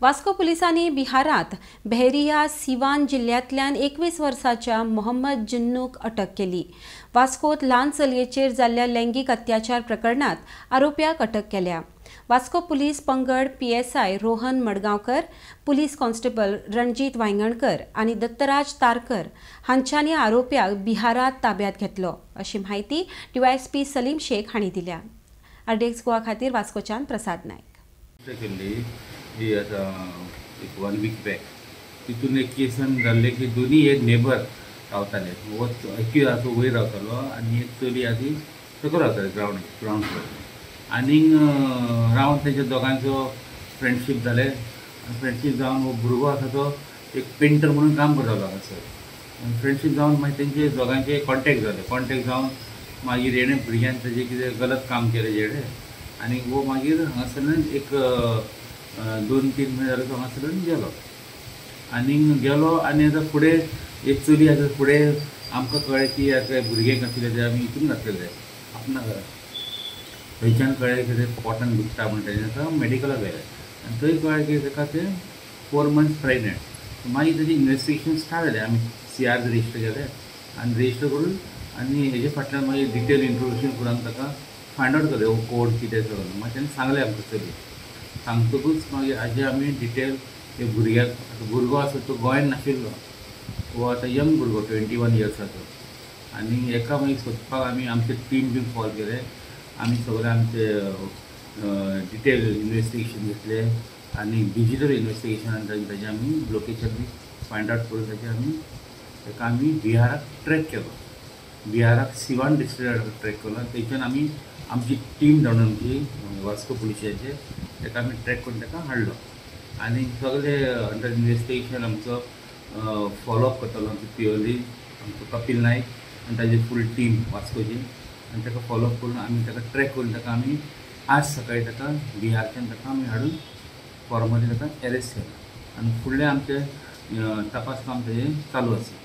वास्को पुलिसांनी बिहारांत बहेरिया सिवान जिल्ल्यांतल्यान 21 वर्साच्या मोहम्मद जिन्नूक अटक केली. वास्कोत ल्हान चलयेचेर जाल्ल्या लैंगीक अत्याचार प्रकरणात आरोप्याक अटक केल्या. वास्को पुलीस पंगड PSI Rohan Madgaonkar, police constable Ranjit Vaingankar आनी दत्तराज तारकर हांच्यांनी आरोप्याक बिहारात ताब्यात घेतलो, अशी म्हायती DYSP Salim Shaikh हांणी दिल्या. आरडीएक्स गोवा खातीर वास्कोच्यान प्रसाद नायक. ही आता एक 1 वीक बॅक तितून एक केसान जाल्ले की दोनी एक नेबर रावताले, हो एक आसा वयर रावतालो आनी एक चली आसा ती सकयल रावताली ग्रावंड फ्लोर. आनीक रावन तेंच्या दोगांचो फ्रेंडशीप जालें. फ्रेंडशीप जावन हो भुरगो आसा तो एक पेंटर म्हणून काम करतालो हांगासर. फ्रेंडशीप जावन मागीर तेंचे दोगांचे कॉन्टेक्ट जाले. कॉन्टेक्ट जावन मागीर हेणें भुरग्यान तेजें कितें गलत काम केलें जेणें, आनी हो मागीर हांगासरल्यान एक 2-3 म्हयने जाले तो हांगासरल्यान गेलो. आनी गेलो आनी आतां फुडें एक चली आसा, फुडें आमकां कळ्ळें की आतां भुरगें आशिल्लें तें आमी हितून घातलेलें आपणा घरा, थंयच्यान कळ्ळें की तें पोटान दुखता म्हण तेजें ताका मेडिकलाक व्हेलें आनी थंय कळ्ळें की ताका तें 4 मंथ्स प्रेगनंट. मागीर तेजें इन्वेस्टिगेशन स्टार्ट जालें. आमी CR register केलें आनी रजिस्टर करून आनी हेजे फाटल्यान मागीर डिटेल इन्फॉर्मेशन करून ताका फायंड आवट केलें हो कोड कितें सगळें. मागीर तेणें सांगलें आमकां चली सांगतकूच मागीर हाजे आमी डिटेल हे भुरग्याक, आतां भुरगो आसा तो गोंयान नाशिल्लो, हो आतां यंग भुरगो 21 इयर्साचो. आनी एका मागीर सोदपाक आमी आमचे टीम बीन फॉल केले. आमी सगळे आमचे डिटेल इन्वेस्टिगेशन घेतले आनी डिजिटल इन्वेस्टिगेशन ताजें आमी लोकेशन बी फायंड आवट करून ताजें आमी ताका आमी बिहाराक ट्रॅक केलो. बिहाराक सिवान डिस्ट्रिक्टाक ट्रॅक केलो आनी थंयच्यान आमी आमची टीम धाडून आमची वास्को पुलिसांचे ताका आमी ट्रॅक करून ताका हाडलो. आनी सगळे अंडर इन्वेस्टिगेशन आमचो फॉलोअप करतालो आमचो पिओली आमचो कपिल नायक आनी ताजी फूल टीम वास्कोची. आनी ताका फॉलोअप करून आमी ताका ट्रॅक करून ताका आमी आज सकाळी ताका बिहारच्यान ताका आमी हाडून फॉर्मली ताका एरेस्ट केलो. आनी फुडलें आमचें तपास काम ताजें चालू आसा.